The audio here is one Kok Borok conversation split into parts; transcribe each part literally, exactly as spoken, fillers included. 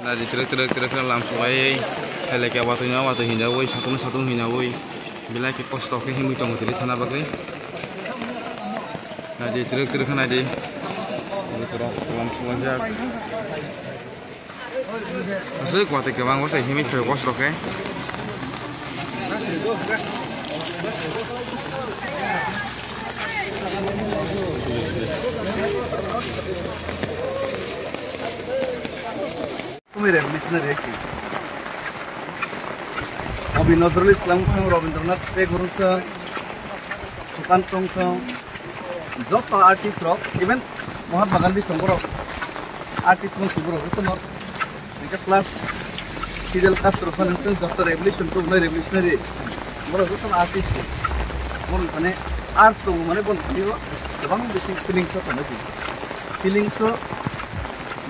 Naidi twrwk twrwk twrwk khe lam suklaiwi, hai le khe watwi no watwi hinaui, satung no satung hinaui, belai khe kosto khe himwi tongo tini thana bagwi. Naidi twrwk twrwk khe naidi, lukurok lam suklaijak. Aswk watwi kwbang bwsai himwi thwio kosto khe. Kumi revolutionary hai se. Kavi Nazrul Islam wngkha, Rabindranath Tagore wngkha, Sukant wngkha, joto artist rok, even Mahatma Gandhi song borok artist wng si borok jotono hingke plus Fidel Castro phano wngkha, joto revolution to unai revolutionary borok jotono artist se. Borok mane art tongo mane borok thani o kwbang bisi feelings o tongo se. Feelings o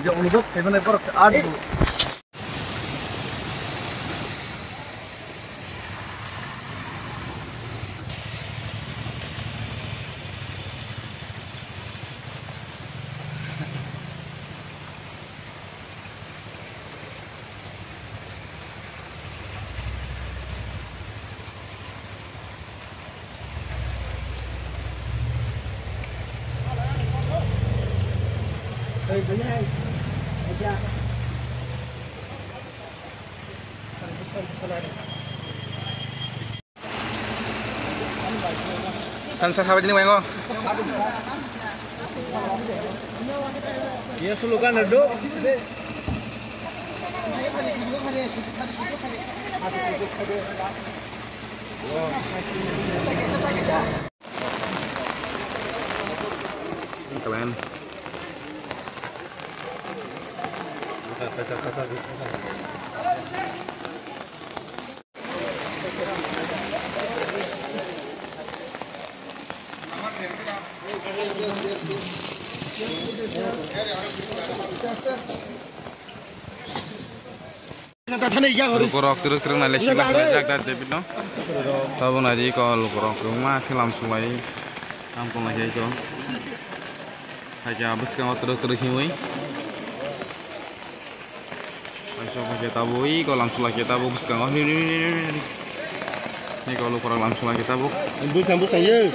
je onubhob khaimani borok se art bo. Kan sa khabai dini wengo. Iya sulukan do. Kalian. Lukurok twrwk twrwk nailai singla singla jak jak David no. Tabuk naidi iko lukurok kwbangma khe lam sunglai. Tam tong lai khe iko. Hai khe bwskango twrwk twrwk himwi. Hai khe tabuk iko lam sunglai khe tabuk bwskango. Iko lukurok lam sunglai khe tabuk. Bwsang bwsang ye.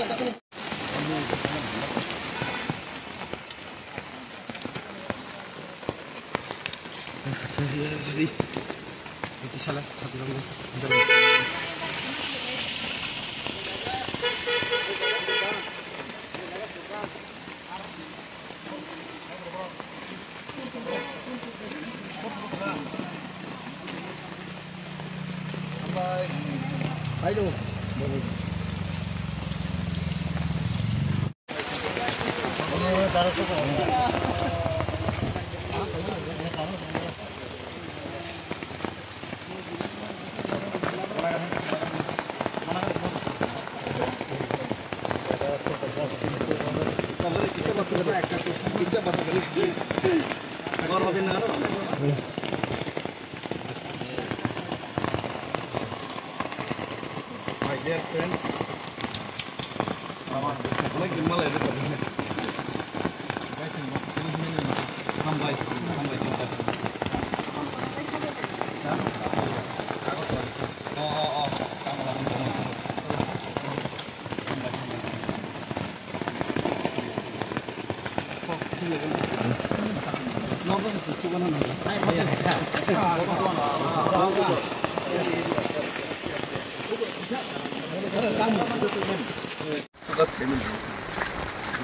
My dear friend,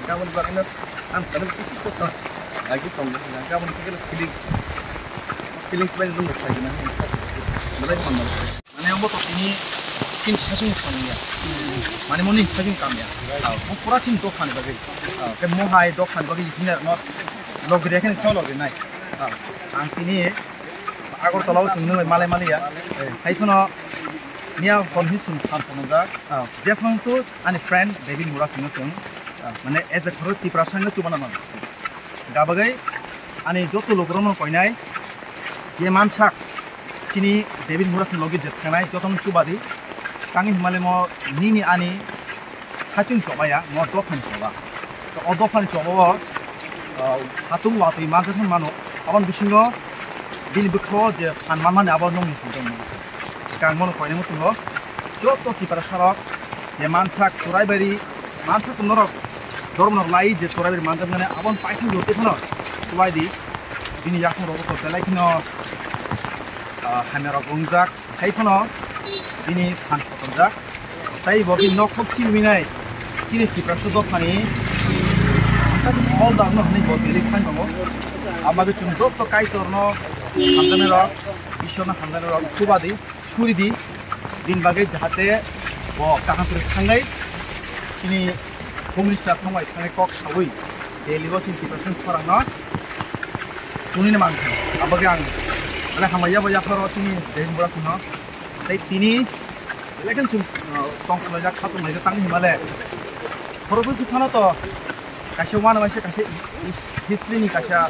Gabon bagwi no ang kano kisi kok no lagi tong, gabon khe feelings, feelings bai nung sai gina. Belai tong. Mane omo to tini tin sajung thangya. Mane moni sajung kamya. Bo pura tin dophani bagwi. Ke mohai dophani bagwi engineer no logri khe solo rinai. Ang tini Agartala o chwng nung bai malai maliya. Hai phano miya hor hi chwng tham phano jak. Jesmang tu ani friend David Mura sino chwng. Mane as a khoro Tiprasa no chubana nang. Gabagwi ani joto logro no koinai je mansak chini David Mura sino logi jet khanai joto no chubadi. Tangi himale mo nini ani Hachung chobaya, mo dophani choba. To o dophani choba o, ah, hatung watwi ma khe mano. Aboni bisingo Bini bwkhao je phan manmani abo nokni phan tongmani. Kang mono koinai muchungo joto Tiprasa rok je mansak Churaibari mansak norok dormo lai je Churaibari manjakmani aboni paithak jotoi phano chubai di. Bini yakung rogo to belai kheno, ah, hamya rok wngjak. Hai phano bini phan sotonjak. Tai bo bini nok thok phiwi nai. Chini Tiprasa dophani bwsaswk sol dagno hwnwi bo belai thang tongo. Abagwi chwng joto Kaitorno hamjaknai rok, Ishwarno hamjaknai rok chuba di, suri di. Bini bagwi jahate bo kaham kwrwi thangnai. Chini Home Minister thangbai thangnai kok saui Delhi o chini Tiprasa khorangno tungwi mankha. Abagwi ang belai hambai ya bo yapharo chini Delhi bura songno. Tei tini belai kheno chwng, uh, tong khlaijak, kha tong laijak tang himale. Khoroksa si phano to kaisa uanama se kaisa his-, history ni kaisa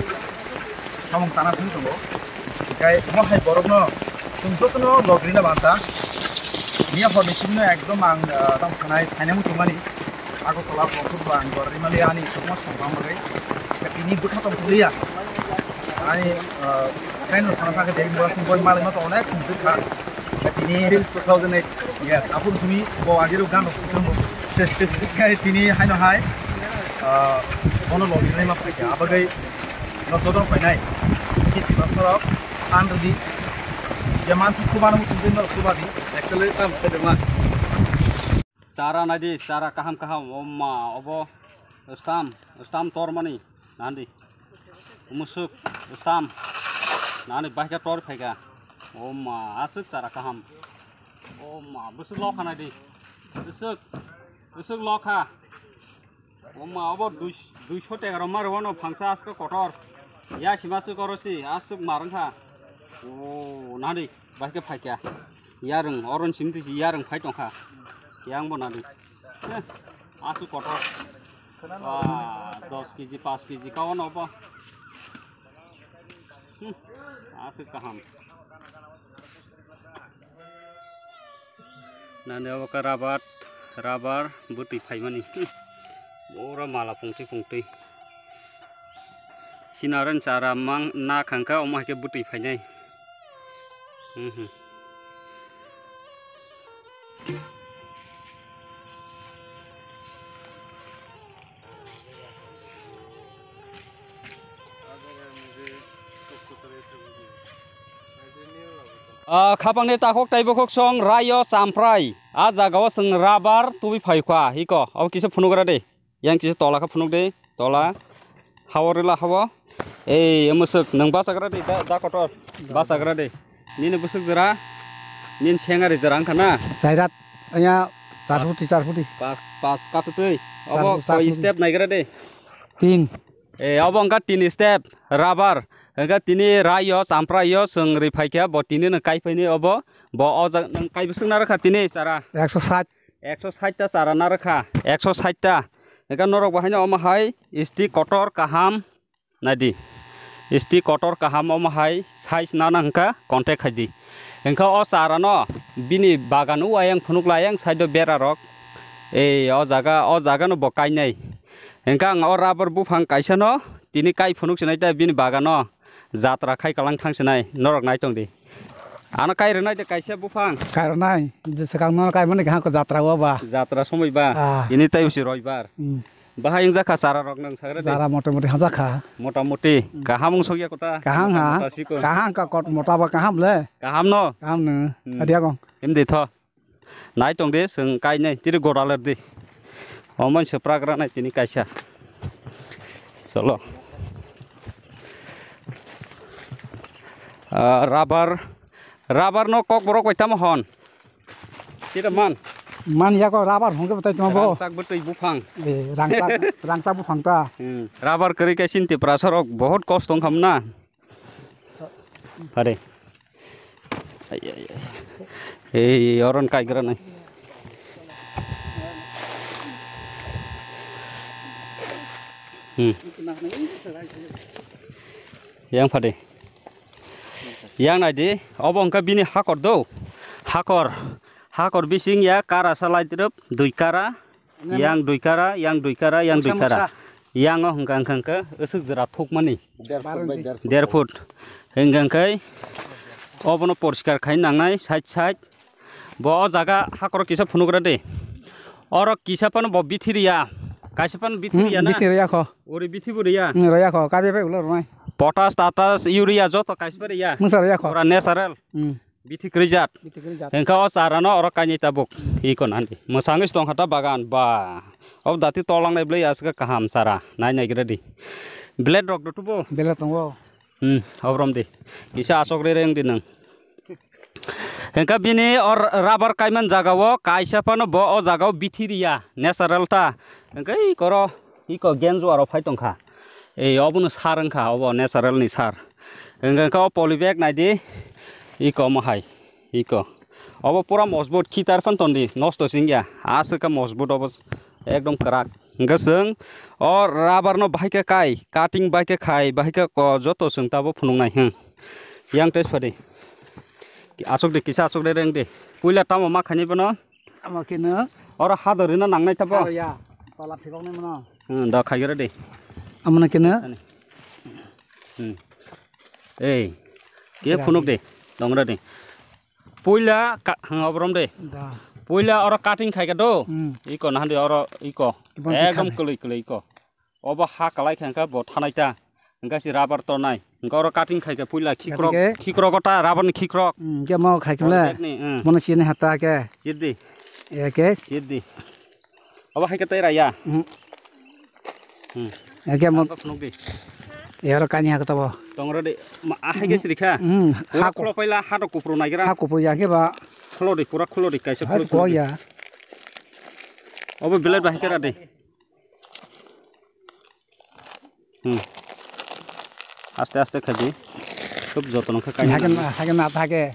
samung tana thang tongo. Hinkhe omo hai borokno chwng jotono logri na banta. Miya horni simi no ekdom ang, uh, tamo sanai, sainai muchungmani. Agartala, Bongkhurbang, Gorrimali ani sukma songkang bagwi. Tini bwkha tong tholiya. Ani, ah, friend rok sana thangkhe Delhi bura song boi malai ma to onek song bwkha. Tini since two thousand eight. Yes, aphuru simi bo agiro gan rok song. Tini haino hai, ah, bono logi nai ma phaikha. Abagwi no dodon painai. Tini sorok an rodi. Je mansa khubano mutung no khubadi. Actually, tam khede man. Chara naidi, chara kaham kaham, o ma, obo stam, stam tormani, nandi. Musuk, stam, nandi, bahika tor phaika. O ma, aswk chara kaham. O ma, bwswk lokha naidi. Bwswk, bwswk lokha. O ma, obo dui, duiso teka rok ma rwano phangsa aswk kotor. Ya sima aswk oro si, aswk marwngkha. O, nandi. Bahai khe phaikha. Yarwng, oro ni simi twi se yarwng phai tongkha. Yang bo nadi. Eh, aswk kotor. Ba, dos kg, paanch kg ka ono bo. Hmm, aswk kaham. Nani obo khe rabar, rabar bwtwi phaimani. Pura mala pungtwi pungtwi. Sinarwng chara mang na khangkha, omo hai khe bwtwi phainai. Mhm. Ah, khapangni takhuk tei bukhuk song raio champrai. Ah jagao chwng rabar tubui phaikha, hiko. Abo kisa phunugra de. Yang kisa tola khe phunuk de, tola. Hao rwla hao. Ei, mwswk, nwng bachagra de, da, da kotor. Bachagra de. Nini bwswk jora, nini sengari jora wngkha na? Sairat, ya, char phuti, char phuti. Pas, pas katutwi. Char Obo phu-, char koi phuti. Step naigra de? Tin. Ei, obo wngkha tin step, rubber. Wngkha tini raio, champraio, chwng ri phaikha, bo tini no kai phaini obo. Bo o jaga nwng kai bwswk narwkha tini chara? Ekso sait. Ekso sait ta chara narwkha, ekso sait ta. Hingkhe norok bo haino omo hai stick kotor kaham naidi. Stick kotor kaham omo hai size nana hingkha contact khaidi. Hingkhe o chara no bini bagan o ayang phunuk la ayang side o bera rok. Ei o jaga, o jaga no bo kainai. Hingkhe ang o rubber buphang kaisa no tini kai phunuk sinai ta bini bagan o. Jatra khai kalang thang sinai, norok nai tong di. Ano kai rwnai de kaisa buphang. Kai rwnai, je swkang no kai mani kaham ko jatra o ba. Jatra somoi ba. Ah. Ini tai usi roibar. Hmm. Bahai wngjakha chara rok nang sagra de. Chara mota moti hajakha. Mota moti. Hmm. Kaham wng sokya kota. Kaham ha. Mota siko. Kaham ka kot mota ba kaham le. Kaham no. Kaham no. Hmm. Adia kong. Em de tho. Nai tong di, chwng kainai, tiri gora ler di. Omo se pragra nai tini kaisa. Cholo. Ah, rubber, rubber no kok borok bai tamo hon. Tira man. Man ya ko rubber hongke batai tamo bo. Rangchak bwtwi buphang. Eh, rangchak, rangchak buphang ta. Hmm. Rubber kwrwi khe chini Tiprasa rok bahut kosto wngkha mna. Pare. Ai, ai, ai. Ei, oron kaigra nai. Hmm. Yang pade. Yang nai di, obo wngkha bini hakor do. Hakor. Hakor bising ya kara salai drop, dui kara. Yang dui kara, yang dui kara, yang dui kara. Yang o hwnkha hwnkha hwnkhe aswk jora thukmani. Der foot bai der foot. Der foot. Hwnkha hwnkhe obono poriskar khai nangnai side side. Bo o jaga hakhoro kisa phunugra de. Oro kisa phano bo bithi riya. Kaisa phano bithi Hmm, riya na. Bithi riya kho. Ori bithi bo riya. Hmm, riya kho. Kabe bai ulo rwnai. Potash, tatas, urea joto kaisa riya. Mwsa riya kho. Pura natural. Hmm. Bithi kwrwi jat. Bithi kwrwi jat. Hwnkhe o chara no oro kainwi tabuk. Iko nandi. Mwsangwi tong kha ta bagan ba. Ob dati tolang nai bwlai aswk kaham chara. Nai nai gra di. Blade rok do tubo. Blade tongo. Hmm, obrom di. Kisa asok re reng di nang. Hwnkhe bini o rubber kaiman jaga o kaisa phano bo o jaga o bithi riya natural ta. Hwnkhe iko ro iko genju aro phai tong kha. Ei obono sar wng kha obo natural ni sar. Hwnkhe o poly bag nai di iko omo hai iko. Obo pura mojbut khitar phan ton di nosto sing ya aswk khe mojbut obo ekdom kwrak. Hwnkhe chwng o rubber no bahai khe kai, cutting bai khe khai, bahai khe ko joto chwng tabo phunuk nai hwn. Yang test phadi. Aswk de kisa aswk de reng de. Puila tamo ma khaini bono. Amo khe no. Oro hadori no nangnai tabo. Aro ya. Tola phibok nai mano. Hmm, da khai gere de. Amo na khe no. Ani. Hmm. Ei. Ke phunuk de. Dongra de. Puila ka-, hang obrom de. Da. Puila oro cutting khai ka do. Hmm. Iko nahan de oro iko. Ibon si ekdom khan. Kwlwi kwlwi iko. Obo ha kalai khe hwnkhe bo thanai ta. Hwnkhe si rubber tonai. Hwnkhe oro cutting khai khe puila khikrok, gati khe khikrok ota rubber ni khikrok. Hmm, hwnkhe mo khai khe oro le. Bag ni, hmm. Bono sini hata khe. Sirdi. Ya khe. Sirdi. Obo hai khe tei raya. Hmm. Hmm. Ya khe mo. Ang kok nuk di. Ya oro kani ha khe tabo. Tongro di. Ma, ah, hai khe siri kha. Hmm. Pura ha ko-, khulo paila ha to kupru nai gra. Ha kupru ya khe ba. Khulo di, pura khulo di, kaisa ha khulo ko di. Ya. Obo blade ba hai khe ra di. Hmm. Aste aste khai di. Khub jotono khe kainwi nango. Hake na, hake na, hake.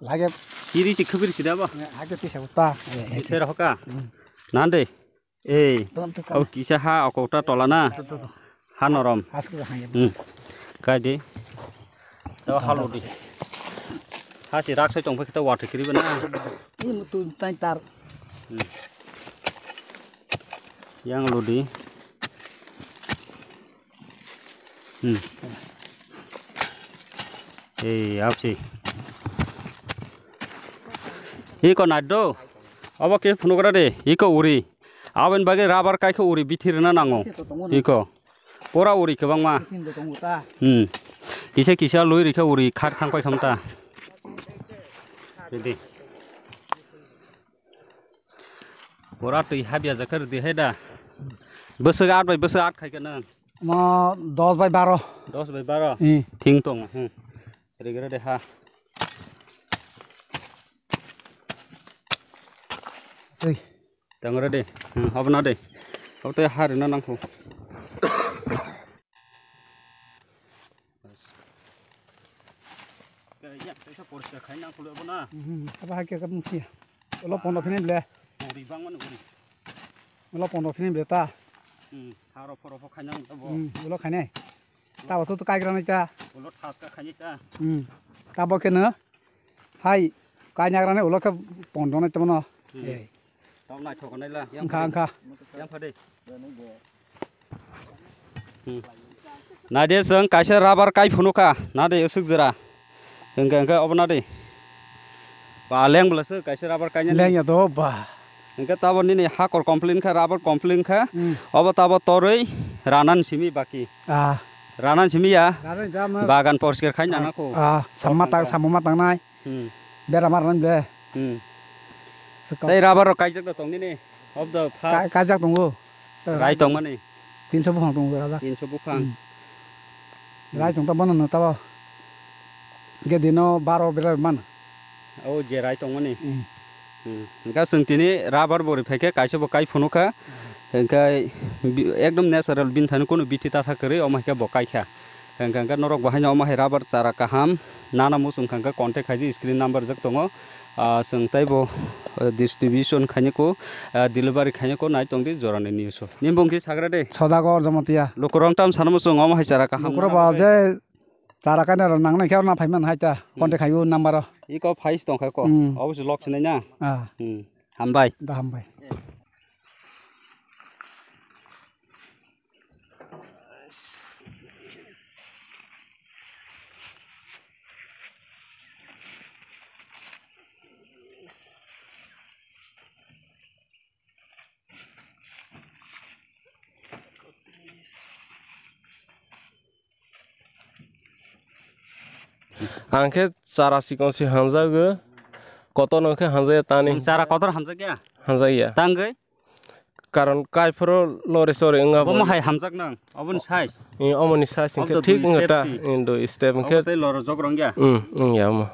Hake. Siri si khubir si da bo. Hake tisa uta. Tisa rohoka. Hmm. Nande. Ei. Tong, tong, oh, kisa ha okokta tola na. Tong, tong, tong. Ha norom. Haske hang ya. Hmm. Kai di. To ha ludi. Ha si rak sai tong phai khe to watwi kiri ba na. Ini mutu tai tar. Hmm. Yang ludi. Hmm. Ei, apsi. Iko nai do. Obo khe phunugra de. Iko uri. Aboni bagwi rubber kai khe uri bithi rwna nango. Iko. Pura uri kwbangma. Hmm. Kisa kisa lui rikha uri khak thang pai khamta. Ready. Pura twi habya jakha rwdi hai da. Bwswk at bai bwswk at khai khe nang? Mo dos bai baro. Dos bai baro? Hmm. Thing tong, hmm. Rigre de ha. Sei. Tang re de. Hmm, hobna de. Hote ha rina nang kho. Kaya, kaisa poriskar khai nang khulwi abono. Mhm, abo hai khe kabung si. Ulo pondo phini ble. Uri bangmani uri. Ulo pondo phini ble ta. Hmm, haro phoro pho khai nang tabo. Hmm, ulo khainai. Tabo so to kaigra nai ta. Ulo thaska khainai ta. Hmm, tabo khe no. Hai, kainai gra nai ulo khe pondo nai tamo no. Hmm. Ei. Tamo naithok nai la. Wngkha, wngkha. Yang phade. Hmm. Naidi chwng kaisa rubber kai phunukha, naidi aswk jora. Hwnkhe, hwnkhe obo naidi. Ba, leng bwlasa kaisa rubber kainani. Leng ya do ba. Hwnkhe tabo nini hakor complain kha, rubber complain kha. Hmm. Obo tabo torwi ranan simi baki. Ah. Ranan simi ya. Ranan jama. Bagan porsker khai nana kho. Ah, samma ta, samma tangnai. Hmm. Bera mar nang de. Hmm. Tei rubber rok kaijak da tong nini. Of the first. Ka-, kaijak tongo. Rai tong mani. Tinso buphang tongo rajak. Tinso buphang. Hmm. Rai tong ta bono no tabo. Ge dino baro bera man. O je rai tong mani. Hmm. Hmm. Hwnkhe chwng tini rubber bori phaikhe kaisa bo kai phunukha. Hmm. Hwnkhe bi-, ekdom natural bini thani kunu bithi tatha kwrwi omo hai khe bo kaikha. Hwnkhe, hwnkhe norok bo haino omo hai rubber chara kaham nana muchung kha hwnkhe contact khaidi, screen number rijak tongo. Ah, chwng teibo, eh, distribution khainai ko, ah, delivery khainai ko nai tongdi jorani news o. Nini bung khe sagra de. Sodagar Jamatia. Lukurok tamo sana muchung omo hai chara kaham nana bagwi. Lukurok ba je chara kainai rok nangnai khe orna phaiman hai ta, hmm, contact khaio number o. Iko phai tongkha ko. Hmm. Obo se lok sinai na. Ah. Hmm. Hambai. Da hambai. Ang khe chara chikon se hamjago, kotor no khe hamjaya tani. Nwng chara kotor hamjakya? Hamjakya. Tangwi? Karon kaiphoro lore sore wngya bo. Bomo hai hamjak nang, oboni size? Eh, omoni size Of hwnkhe the thik two wngya step ta, si. Eh, dui step Omo hwnkhe. Tei loro jok rwngya? Hmm, wngya omo.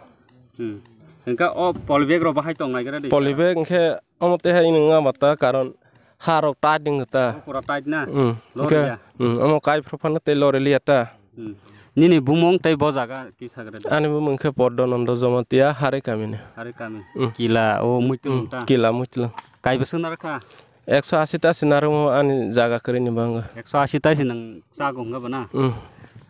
Hmm. Hwnkhe o polybag rok bahai tong naigra di? Polybag hwnkhe omo tei hai wngya ba ta, karon ha rok tight wngya ta. O pura tight na? Hmm, Lore hwnkhe, ya? Hmm, omo kaiphoro phano tei lore liya ta. Hmm. Nini bumung tei bo jaga kisa gra di? Ani bumung khe Poddo Nondo Jomatia, Hari kamini. Hari kami. Hmm. Kila, o muitu Hmm, ta? Kila muitu. Kaibo sung narwkha? Ekso asi ta si narwkmo ani jaga kwrwini bango. Ekso asi ta si nang chago hwnga bana? Hmm.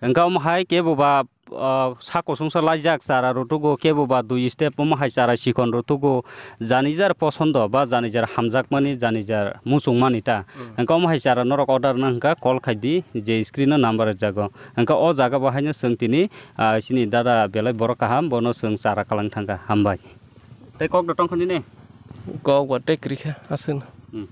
Hwnkha omo hai kebo ba, ah, sako sungsa laijak chara rutugo, kebo ba dui step omo hai chara chikon rutugo, jani jar posondo ba jani jar hamjakmani, jani jar muchungmani ta. Hmm. Hwnkha omo hai chara norok order na hwnkha call khai di, je screen o number rwjago. Hwnkha o jaga bo haino chwng tini, ah, chini dada belai borok kaham, bono chwng chara kalang thangkha. Hambai. Tei kok da tongkha nini? Kok ba tei kwrwi kha, aswkno. Hmm.